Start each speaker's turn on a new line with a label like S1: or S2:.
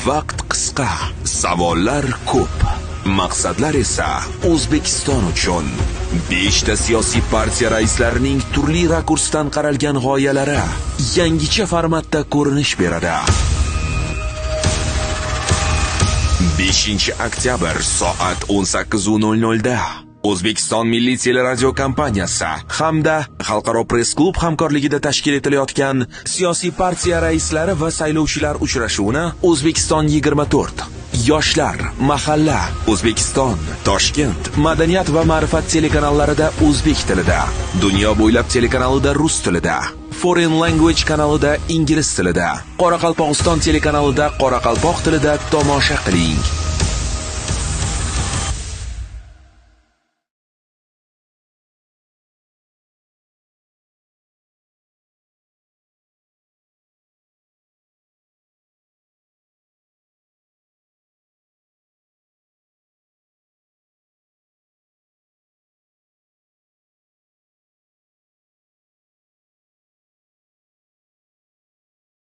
S1: Vaqt qisqa, savollar ko'p. Maqsadlar esa O'zbekiston uchun. 5 ta siyosiy partiya raislarining turli rakursdan qaralgan g'oyalari yangicha formatda ko'rinish beradi. 5 oktyabr soat 18:00 da O'zbekiston Milliy teleradiokompaniyasi hamda Xalqaro press klub hamkorligida tashkil etilayotgan siyosiy partiya raislari va saylovchilar uchrashuvini O'zbekiston 24, Yoshlar, Mahalla, O'zbekiston, Toshkent, Madaniyat va Ma'rifat telekanallarida o'zbek tilida, Dunyo bo'ylab telekanalida rus tilida, Foreign Language kanalida ingliz tilida, Qoraqalpog'iston telekanalida qoraqalpoq tilida tomosha qiling.